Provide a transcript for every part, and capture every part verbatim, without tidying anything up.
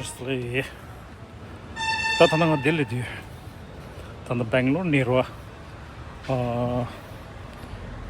ད་ད་ལྟ་ང་ལྡི་ལི་དུས། ད་ལྟ་སྦེང་ལོར་ནས་རོ། ཨ།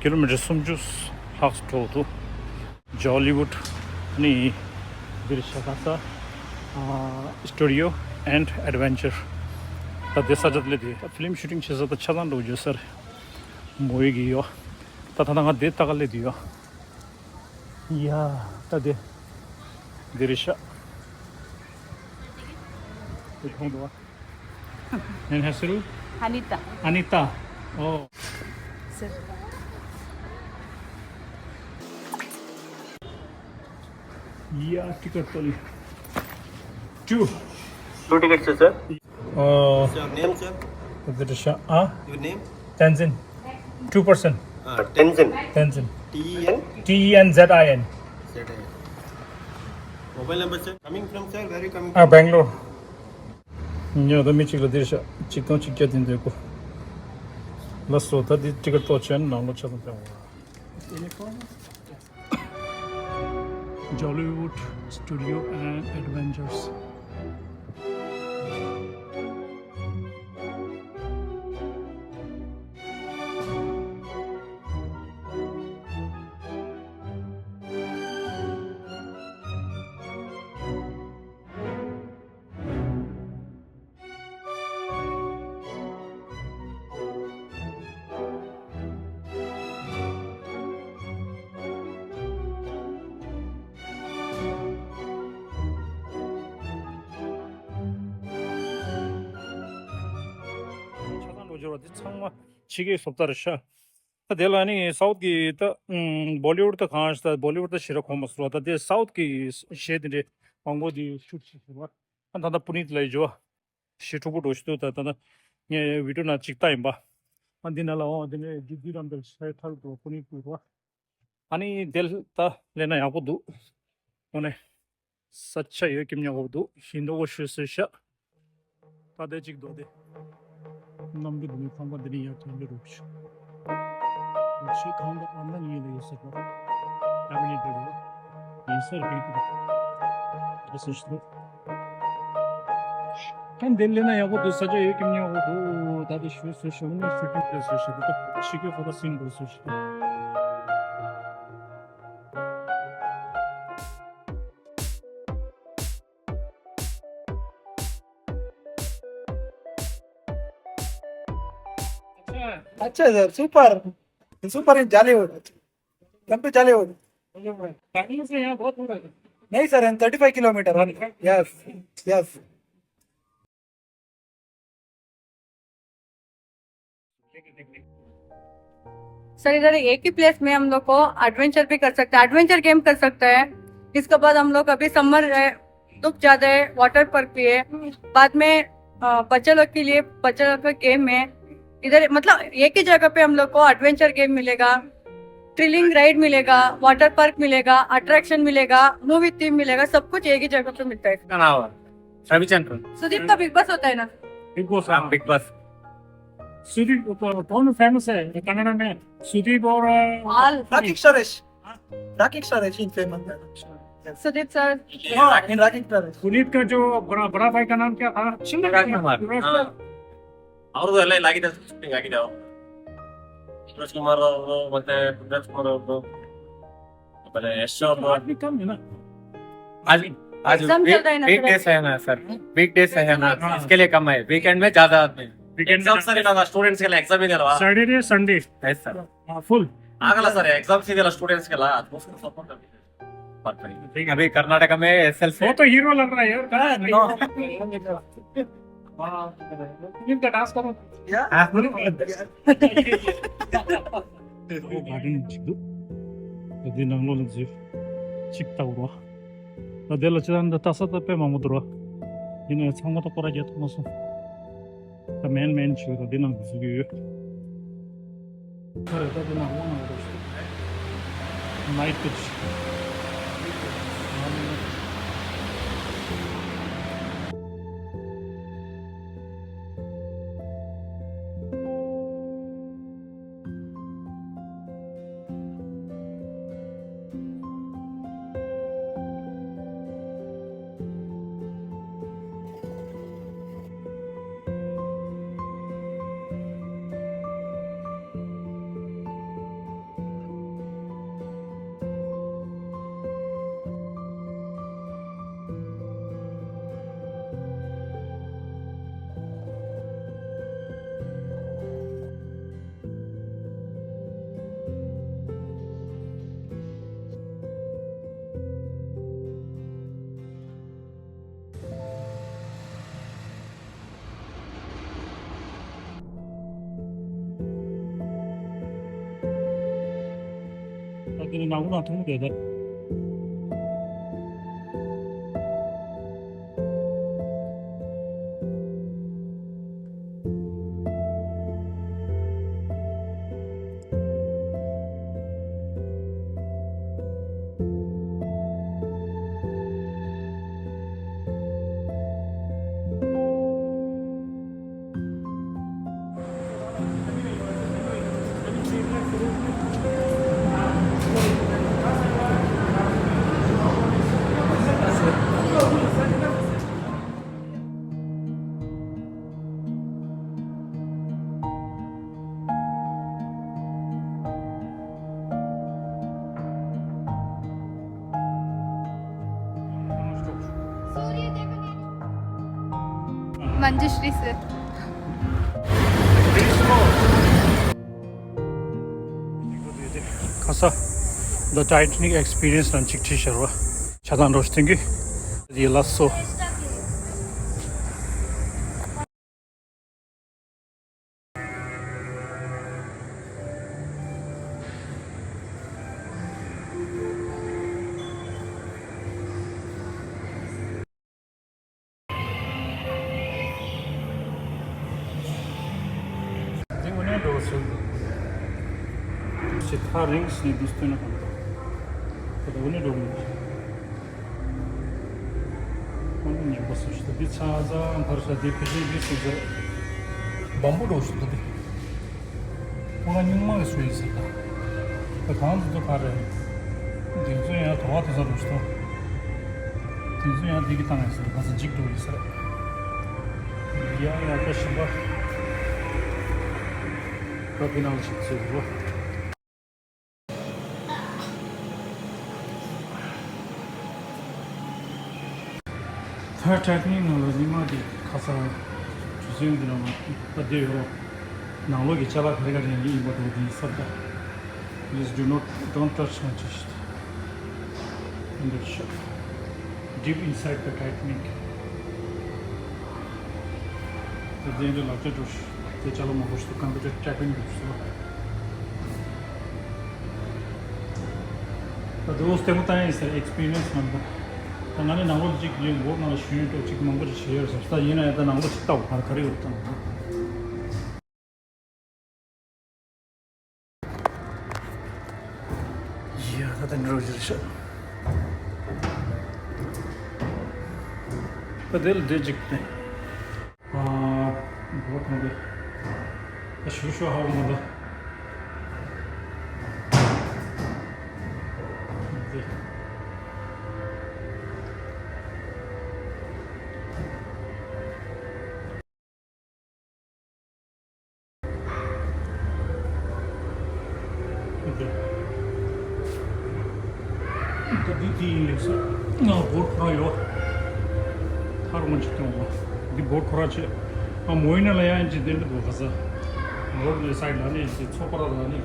ཀི་ལོ་མི་ཊར་སུམ་ཅུ་ལྷག་འགྲོ་འདུག་ཇོ་ལི་ཝུཌ་ནི་འདིར་ཤ་ཁ་ས། ཨ། Studio and Adventure། ད་དེ་ས་ཆ་དེ་ལ་དེ་ཕི་ལིམ་ཤུ་ཊིང་བྱེད་ས་དང་ཆ་ཚང་འགྲོ་རྒྱུ་སར་མོ་ཡི་གི་ཡོད། ད་ད་ལྟ་ང་དེ་ལྟ་ག་ལ་དུས་ཡོད། ཡ། ད་དེ། འདི་རེད་ཤག་དེ་མཐོང་འདུག་བ། ནན་ཧ་སི་རུ། ཨ་ནི་ཏ། ཨ་ནི་ཏ། ཨོ། སེར། ཡ། ཊི་ཀེ་ཊི་ཏོ་ལི། ཊུ། Two tickets, sir. ཨོ། Sir, name, sir? འདི་རེད་ཤག་ཨ། Your name? Tenzin. Two person. Uh, Tenzin. Tenzin. T E N? T E N Z I N. Z I N. Mobile number, sir. Coming from, sir? Where you coming from? ཨ། སྦེང་ལོར། ཉོ་ད་མི་གཅིག་ལ་འདིར་ཤག་གཅིག་སྟོང་གཅིག་བརྒྱ་དེ་འདོད་གོ། ལགས་སོ། ད་འདི་ཊི་ཀེ་ཊི་ཏོ་ཆེན་ནང་ལོ་ཆ་ཚང་སྤྲད་འོང་། Jollywood Studio and Adventures. ཆ་ཚང་འགྲོ་རྒྱུ་ར་འདི་ཚང་མ་ཕྱི་རྒྱལ་བཟོ་ལྟ་རེད་ཤག་ད་དེ་ལ་ནི་སའུཐ་གི་ད་བོ་ལི་ཝུཌ་ད་གང་ཞིག་ད་བོ་ལི་ཝུཌ་ད་ཞེ་དྲག་གོ་མ་སོང་བ། ད་དེ་སའུཐ་གི་གཞས་དེ་འདྲའི་མང་པོ་དེ་ཤུཊ་བྱེད་ཟེར་བ། ཨ། ད་ད་པུ་ནིད་ལ་ཡོད་བ། ཞེ་དྲག་པོ་འགྲོ་ཞིག་འདུག་ད་ད་ད་ངས་བི་ཌིའོ་ནང་གཅིག་བལྟས་ཡིན་པ། ཨ། འདི་ནང་ལ་འོ་འདི་ནས་རྒྱུ་རྒྱུ་རམ་འདིར་ས་ཡ་ཐར་འགྲོ་པུ་ནིད་དུ་རོ། ཨ་ནི་དེ་ད་ལས་ན་ཡག་པོ་འདུག་འོ་ནས། ས་ཆ་ཡོད་ཀྱི་མཉམ་འོག་ཏུ་ཞིང་འདོགས་ཤོད་ཟེར་ཤག་ད་ལྟའི་གཅིག་རྡོ་དེ། གནམ་གྱི་འདི་ནས་ཁང་པ་འདི་ནས་ཡར་ཐོན་གྱི་རུ་ཆུ། ཆུའི་ཁང་པ་ཨ་ན་ཉིད་ལ་ཡོད་ཟེར་བ། ཨ་ནི་འདི་རུ། ཡིན་ས་རེད་འདུག་ད་སུ་ཞིག་འདུག་ད་འདི་ལས་ན་ཡག་པོ་འདུག་ས་ཆ་ཡོད་ཀྱི་མཉམ་འོག་ཏུ། ད་ལྟ་ཞུ་ཟེར་ཞུ་ནས་ཞུ་གི་འདུག་ཟེར་ཞུ་གི་འདུག་ཕྱི་གི་ཧོ་ད་སིན་འདུག་ཟེར་ཞུ་གི་འདུག अच्छा sir, super. Super in Jollywood. कम पे Jollywood. नहीं sir, in thirty five kilometre. Yes, yes. Sir, इधर एक ही प्लेस में हम लोग को एडवेंचर भी कर सकते हैं, एडवेंचर गेम कर सकते हैं। इसके बाद हम लोग अभी समर है, धूप ज्यादा है, वाटर पार्क भी है। बाद में, अ, बच्चे लोग के लिए, बच्चे लोग का गेम है। इधर मतलब एक ही जगह पे हम लोग को एडवेंचर गेम मिलेगा, थ्रिलिंग राइड मिलेगा, वाटर पार्क मिलेगा, अट्रैक्शन मिलेगा, मूवी थीम मिलेगा, सब कुछ एक ही जगह पे मिलता है। क्या नाम है? रविचंद्रन। सुदीप का बिग बॉस होता है ना? बिग बॉस, हाँ, हाँ। Big boss. सुदीप, तो कौन फेमस है कन्नड़ा में? सुदीप और, अ, आल। राकेश सुरेश। राकेश सुरेश इन फेमस है। सुदीप सर। हाँ, इन राकेश सुरेश। पुनीत का जो बड़ा, बड़ा भाई का नाम क्या था? शिवराज कुमार। शिवराज कुमार। हाँ। ಅವ್ರದ್ದು ಎಲ್ಲ ಇಲ್ಲಿ ಆಗಿದೆ, ಶೂಟಿಂಗ್ ಆಗಿದೆ. ಅವರು ಶಿವರಾಜ್ ಕುಮಾರ್ ಅವರು ಮತ್ತೆ ಪೃಥ್ವಿರಾಜ್ ಕುಮಾರ್ ಅವರು, ಆಮೇಲೆ ಯಶ್ ಅವರು. आज भी कम है ना? आज, आज एग्जाम चल रहा है ना वीक डेज है ना सर, वीक डेज है ना, हाँ। इसके लिए कम है, वीकेंड में ज्यादा आदमी. वीकेंड में एग्जाम सर, ಇವಾಗ ಸ್ಟೂಡೆಂಟ್ಸ್ಗೆಲ್ಲ ಎಕ್ಸಾಮ್ ಇದೆಯಲ್ವಾ? Saturday Sunday. Yes sir. हाँ, फुल. ಆಗಲ್ಲ ಸರ್, ಎಕ್ಸಾಮ್ಸ್ ಇದೆಯಲ್ಲ ಸ್ಟೂಡೆಂಟ್ಸ್ಗೆಲ್ಲ, ಅದಕ್ಕೋಸ್ಕರ ಸಪೋರ್ಟ್. ठीक है, अभी कर्नाटक में एसएलसी. वो तो हीरो लग रहा है यार, कहाँ है? हाँ, नो. इनका डांस करो. हाँ. गार्डन छिदो. अभी नंगलो लग जी. चिक तावरो. अदेला चंद तसा तपे मामुद्रो. इन्हें छंगो तो कोरा जेत मसो. ད་མེན་མེན་ཆུ་ད་འདི་ནང་འཛུལ་གྱི་ཡོད། ཁ་རེ་ད་འདི་ནང་ལོག་ན་འགྲོ་ཤོག་ནའིཊ་བིཆ། ནང་ཁུལ་ནང་ཐུག་མི་རེད་ད། Manjushri sir. ཁ་ས། The Titanic Experience ལ་གཅིག་བྲིས་ཤར་བ། ཆ་ཚང་འགྲོ་ཤི་ཐེང་གི་ཡི་ལ་སོ། འདི་དངོས་གནས་འགྲོ་སྲོལ་ཞིག་ཐག་རིང་ཞིག་ནས་འདུག་སྟོན་ན་གང་ལྟར་དེ་དངོས་གནས་འགྲོ་མི་འདུག་དངོས་གནས་ཉན་པ་སྲོལ་ཞིག་འདུག་འདི་ཆ་ཚང་ཕར་ཤ་འདི་ཕལ་ཆེར་འདི་སྲོལ་ཟེར་བམ་པོ་འགྲོ་ཞིག་འདུག་འདི། ཁོ་རང་སྨྱུག་མ་གི་སྲོལ་ཡིན་ཟེར་ད། ད་གང་དུ་འདུག་ག་རེད། འདི་ཚོ་ཡང་དོ་བ་དེ་ཚོ་རུ་སྟོན། འདི་ཚོ་ཡང་འདི་གི་བཏང་ཡིན་ཟེར་ག་ཚོད་འཇིག་འགྲོ་ཡིན་ཟེར། ཡང་ཡང་ད་ཞིམ་པ། ད་འདི་ནང་ལ་ཞིག་ཚོད་རུ། ད་ཊའི་ཊ་ནིག་ནང་ལ་ཉི་མ་འདི་ཁ་སང་དུས་ཚོད་འདི་ནང་ལ་ད་བསྡད་ཡོད་རོགས། ནང་ལོགས་ཀྱི་ཅ་ལག་ག་རེ་ག་རེ་ཡིན་ཡིན་པ་འགྲོ་འདི་ཡིན་ས་ད། Please do not, don't touch my chest. In the shop. Deep inside the Titanic. ད་དེ་འདྲ་ལབ་ཅེས་འགྲོ་ཤི། དེ་ཅ་ལག་མང་པོ་ཞིག་ཏུ་ཀམ་པུ་ཊར་ཊའི་པིང་འགྲོ་ཤི་སོ། ད་དེ་འོ་ལྟད་མོ་ལྟ་ཡིན་ཟེར་ཨེག་སི་པི་རི་ཡན་སི་ངམ་ད། ད་ང་ནི་ནང་ལོགས་ལ་ཅིག་ཡོད་འགོ་ནང་ལ་ཞུ་ཡོད་འགྲོ་ཅིག་མང་པོ་ཅིག་བྱེད་ཡོད་ཟེར་ད་ཡིན་ན་ཡང་ད་ནང་ལོགས་ཅིག་ལྟ་བ་ག་རེ་ག་རེ་ཡོད་དང་། ཡ་ད་ད་འགྲོ་རྒྱུ་རེད་ཤག་ད་དེ་ལ་བསྡད་ཅིག་ནས། ཨ། འགྲོ་གང་དེ། ད་ཞུ་ཞུ་ཧ་གོ་མ་ད། དེ། ད་འདི་འདི་ཡིན་ལེགས་སོ། ང་སྦོར་ཁོ་རང་ཡོད། ཐར་མོ་ཅིག་གཏོང་བ། འདི་སྦོར་ཁོ་རང་བྱེད། ང་མོ་ཡིན་ན་ལ་ཡང་ཅི་བདེ་འདི་འདུག་ག་ས། ནོར་ལས་སའི་ལ་ནི་ཅི་ཚོགས་པ་ར་ལ་ནི།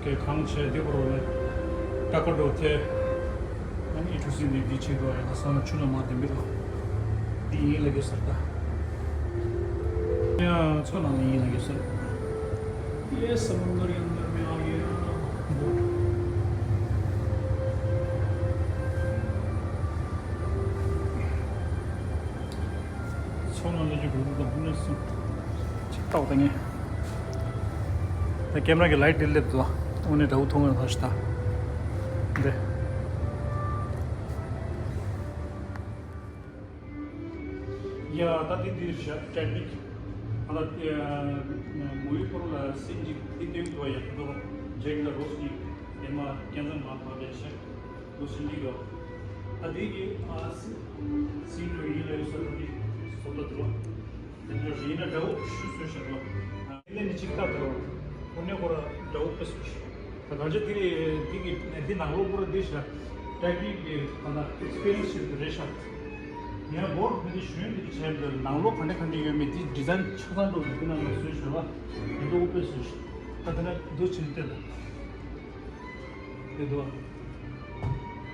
ཀེ་གང་བྱས་འདི་བོ་རོ་ལ། ཀ་ཀ་འགྲོ་ཐེ། ཨ་ནི་ཨི་ཁྲུ་སི་ནི་འདི་ཆེད་དུ་ཡང་ས་ན་ཆུ་ན་མ་དེ་མི་རོ། འདི་ཡིན་ལ་གེ་སར་ད། ཡང་ཚོ་ནང་ལ་ཡིན་ལ་གེ་སར། ये समुंदर के अंदर में आ गया बोट। ཚོ་ནང་ལ་ཅི་འགྲོ་འགྲོ་དང་ཕུ་ནས་སུ་ཅིག་ཏོག་ཏང་ངེ། ད་ཀེམ་ར་གི་ལའིཊ་དེ་སླེབས་འདུག་ཨ་ནི་འདྲ་བོ་མཐོང་ངེ་ཐག་ཤི་ད། འདི། ཡ་ད་དེ་འདི་ཤ་ཊའི་ཊ་ནིག་ཨ་ད་མོ་ཡི་ཁོ་རང་ལ་སིན་ཅིག་དེ་སྟོན་དུ་ཡ་དོ་ཇེག་ད་རོ་སི་ཡེ་མ་ཀན་ཟ་མ་མ་བེ་ཤ་རོ་སི་འདི་གོ་ཨ་དེ་གི་ཨ་སི་སིན་དུ་ཡི་ལ་ཡོད་ས་རོ་དེ་སོ་ད་དུ་བ་དེ་འདྲ་ཡིན་ན་འདྲ་བོ་ཤུ་སོ་ཤ་རོ་ཨ་དེ་ནི་ཅིག་ད་དུ་བ་ཁོ་ནེ་ཁོ་ར་འདྲ་བོ་པེ་སོ་ཤ། ད་གང་ཅི་དེ་དེ་གི་དེ་ནང་ལོགས་པོ་ར་དེ་ཤ་ཊའི་ཊ་ནིག་གི་ད་ལྟ་ཨེག་སི་པི་རི་ཡན་སི་ཞིག་རེད་ཤག་ངས་བོར་དེ་དེ་ཞུན་དེ་གི་བྱས་འདི་ནང་ལོགས་ག་འདྲ་ག་འདྲ་ཡོད་མེད་དེ་ཌི་ཛའིན་ཆ་ཚང་འགྲོ་གི་དེ་ནང་ལ་བཟོས་ཤག་ལ་དེ་འདུག་དཔེ་བཟོས་ཤག་ད་དེ་ན་འདུག་ཕྱིན་བལྟས་ད་དེ་འདུག་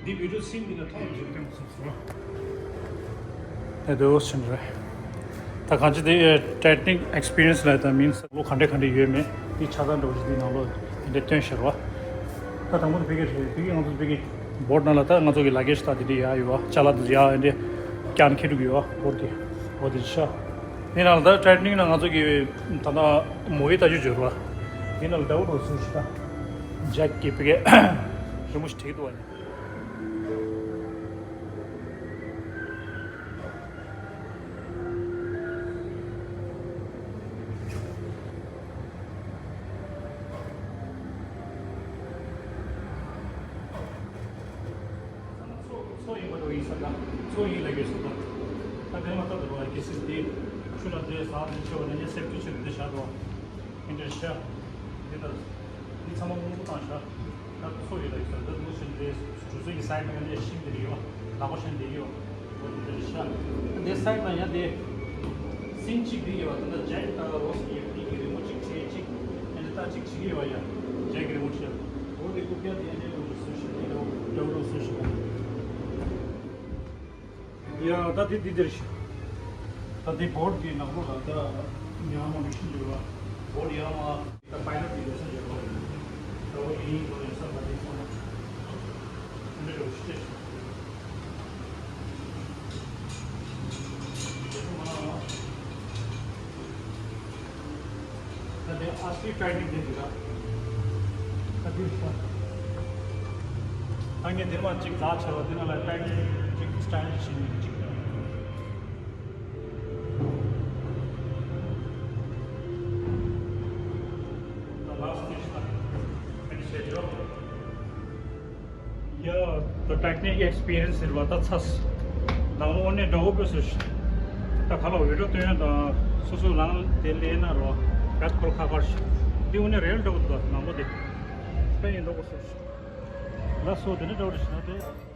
འདི་བི་ཌི་ཡོ་སིན་འདི་ལ་ཐོག་ཡོད་ཅིག་སྟོན་ཚུགས་སོ། ད་དེ་འོ་ཕྱིན་རེད། ད་གང་ཅི་དེ་ཊའི་ཊ་ནིག་ཨེག་སི་པི་རི་ཡན་སི་ལ་ད་མིན་ལོ་ག་འདྲ་ག་འདྲ་ཡོད་མེད་དེ་ཆ་ཚང་འགྲོ་གི་དེ་ནང་ལོགས་དེ་འདྲ་སྟོན་ཤར་བ། ད་དང་པོ་དེ་ཕ་གི་རེད། ཕ་གི་ང་ཚོ་ཕ་གི་བོཊ་ནང་ལ་ད་ང་ཚོ་གི་ལ་གེ་ཇི་ད་དེ་འདྲ་ཡ་ཡོད་བ། ཅ་ལག་དེ་ཚོ་ཡ་འདི་འདྲ་ཀྱང་ཁྱེར་འགྲོ་གི་ཡོད་བ། བོཊ་དེ་འོ་དེ་ཤ། དེ་ནང་ལ་ད་ཊའི་ཊ་ནིག་ནང་ང་ཚོ་གི་ད་ལྟ་མོ་ཡི་ལྟ་རྒྱུ་འབྱོར་བ། དེ་ནང་ལ་ཌའོ་ཌོ་སུ་ཞིག་ད་ཇེག་གི་ཕ་གི་རི་མོ་ཞིག་བྲིས་འདུག་བ་ནི། མཚོ་མཚོ་ཡིན་པ་འགྲོ་ཡིན་ས་ད། མཚོ་ཡིན་ལ་གེ་སོ་ད། ད་དེ་མ་ཐག་ཏུ་རོ་གེ་སི་དེ་ཆུ་ལ་དེ་ཟག་དེ་ཆེ་བ་ནས་ཉེ་སེབ་ཏུ་ཆེ་དེ་བཞག་འགྲོ། ཨིན་དྲ་ཤ། དེ་ད་འདི་ཚང་མ་སྔོན་པོ་བཏང་ཤ། ད་མཚོ་ཡིན་ལ་གེ་སོ་ད་མཚོ་ཞིག་དེ་གྲུ་ཟུར་གྱི་སའི་ཌི་ནས་ཤིང་དེ་རེད་ཡོད། ལག་པ་ཤན་དེ་ཡོད། འོ་དེ་འདྲ་ཤ། དེ་སའི་ཌི་ལ་ཡ་དེ། སིང་གཅིག་དེ་ཡོད་པ་དེ་འདྲ་ཇེག་དང་རོ་སི་ཡོད་དེ་གི་རི་མོ་གཅིག་བྱས་གཅིག་ཨ་ནི་ད་གཅིག་བྱེད་ཀྱི་ཡོད་པ་ཡ། ཇེག་གི་རི་མོ་བྱས། འོ་དེ་རྐུབ་བཀྱག་དེ་ཨ་ནི་རོ་སི་སུ་ཤ་དེ་རོ་རོ་སུ་ཤ། ཡ་ད་དེ་དེ་འདྲ་ཤ། ད་དེ་བོཊ་གི་ནང་ལོགས་ལ་ད་ཉག་མ་མི་ཤི་འགྱུར་བ། བོཊ་ཡ་མ། ད་པའི་ལོཊ་དེ་ཡོད་ས་ཡོད་པ་རེད། ད་འོ་ཡིན་འགྲོ་ཡོད་ས་ད་དེ་ཚང་མ་འདི་འདྲ་ཞིག་རེད། རྒྱལ་པོ་མ་ལ་ད་དེ་ཨ་སི་ཊའི་ཊ་ནིག་དེ་འདི་ལ་ད་དེ་རེད་ཤག་ད་ངས་འདིར་མ་གཅིག་ཛ་ཆེ་བ་འདི་ན་ལ་ཊའི་ཊ་ནིག་གཅིག་སི་ཊའིལ་བྱེད་ནི་གཅིག་དང་། The last station, Medicare. ཡ། ད་ཊེག་ནིག་ཨེགས་པི་རི་ཡན་སི་ཟེར་བ་ད་ཚ། ནང་ལོ་ཨོ་ནེ་འདྲ་བོ་པོ་ཟེར། ད་ག་ལ་བི་ཌི་ཡོ་སྟོན་ཡོད་དང་སོ་སོ་ལང་དེ་ལས་ན་རོ། ག་ཁོལ་ཁ་ཁར་ཤི། འདི་ཨོ་ནེ་རེལ་འདྲ་བོ་འདུག་ནང་ལོ་དེ། ད་ཡིན་འདྲ་བོ་ཟེར། ལ་སོ་དེ་ནི་འདྲ་བོ་རེ་ཤི་ན་དེ།